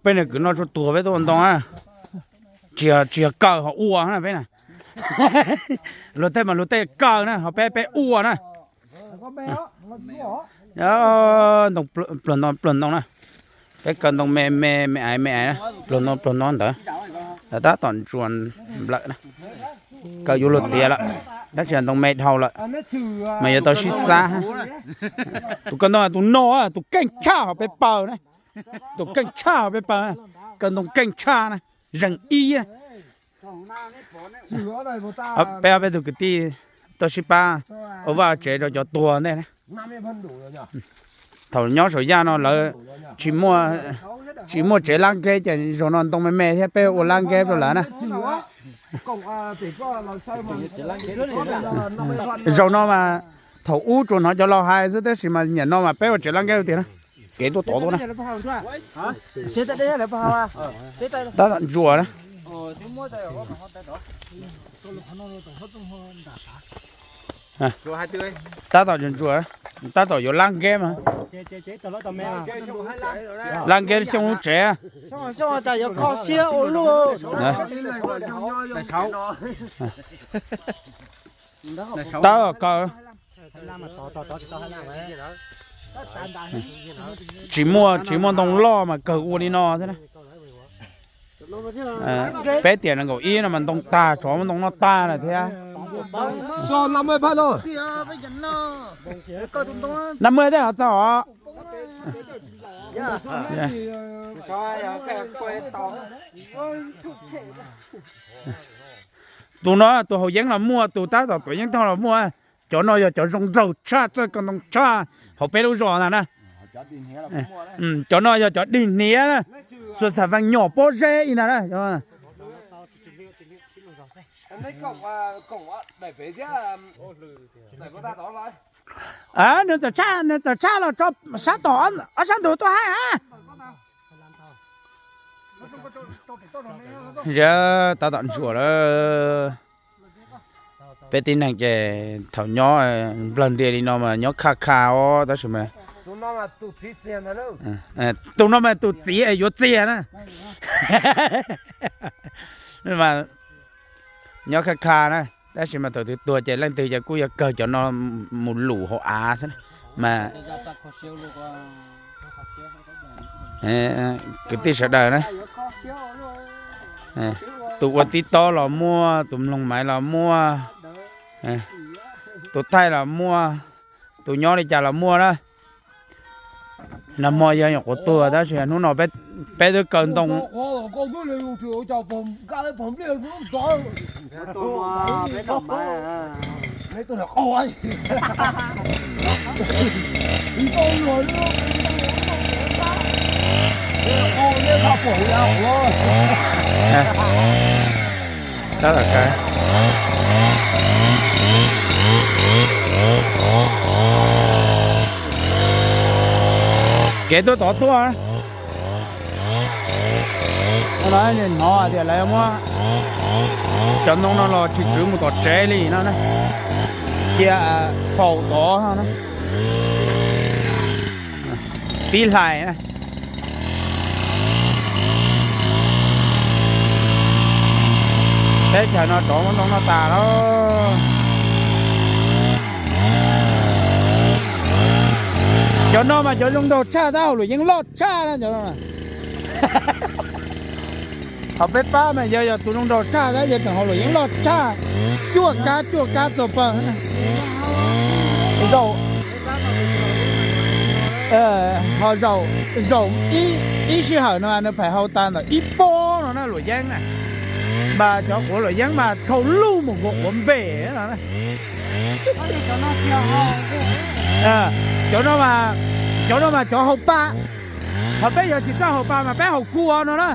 Peb niag kwv no tsuas tuag peb tuaj ua ntoo na. Tsis yog, tsis yog kaw ho ua na peb na. Luag tej mas luag tej kaw na, ho peb peb ua na. Ntoo pluag ntoo pluag ntoo na. Peb kaw ntoo me me me aiv me aiv na, pluag ntoo pluag ntoo ntawd. Lawv tab tom ntsuas nplawm na. Kaw yuav luag tiav lawm, tab sis ntoo me dhau lawm, mas yuav tau sib xab. Tus kaw ntoo tus no, tus keej tshaj hauv peb pawg na. Tus keej tshaj hauv peb pawg, kaw ntoo keej tshaj na, zeeg ib na. Peb ob peb tug kwv tij tuaj sib pab ua vaj tsev rau cov tuag ntej na. Thaum nyob saum yaj no lawv tsis muaj, tsis muaj tsev lab nkeb ces zaum no ntoo me me thiab peb ua lab nkeb rau lawv na. Zaum no mas thaum ub tsuas hnov cov laus hais xwb tab sis mas nyam no mas peb ua tsev lab nkeb tiag na. Kev tuaj tod tuaj na. Tab tom ntsuas na. Tab tom ntsuas, tab tom yuav lab nkeb mas. Lab nkeb xyooj lub tsev. Tab tom kaw. Tsis muaj, tsis muaj ntoo loj mas kawg ua li no thiab na. Peb tiam nees nkaum ib no mas ntoo tag, tsov muab ntoo noj tag lawm thiab. Naj muaj tej hov txog os. Tus no tus haus yeeb los muaj, tus tab tom tuav yeeb tog los muaj. Cov no yog cov zoo nraug tshaj, txawj kaw ntoo tshaj hauv peb lub zos ntag na. Cov no yog cov dig hniav na, xuas xam fee nyom pob zeb ib ntag na. Nws txawm tshaj, nws txawm tshaj los tso sab tom ob sab ntug tuaj hais a. Tab tom ntsuas lawm. Peb tib neeg ces thaum nyob nplawg ntia li no mas nyob kha kha os tab sis mas tus no mas tus txiv es yuav txiag na. Nyob kha kha na, tab sis mas thaum twg tuag ces leej twg ces kuj yuav kawg cov no mus lum hauv av xwb mas kwv tij sawv daws na, tus ua tib tob los muaj, tus mloog maiv los muaj, tus thaij los muaj, tus nyob li cas los muaj na. Nag hmo yog nyuam qhuav tuag tab sis hnub no peb twb kaw ntoo. Kev tuaj tod tuaj. Hnov hais tias lawv muab cov ntoo no los tsis txwv mus tom tsev li no, cia faus tod no. Tib hlais. Teb chaws no rov muab ntoo noj tas lawm. Cov no mas cov zoo nraug tshaj tab, haus luam yeeb loj tshaj na cov no. Thaum peb pab mas yog, yog tus zoo nraug tshaj tab yog tseem haus luam yeeb loj tshaj, cuaj kab cuaj kab txog pawg. Zaum, ho zaum, zaum ib sij hawm no nws pheej haus tas ntawm ib pob no na luam yeeb na. Mas cov quav luam yeeb mas tshau lug mus nkaus quav npem no. Cov no, cov no mas cov haus pa, ho peb yuav tsis txawj haus pa mas peb haus kua no na.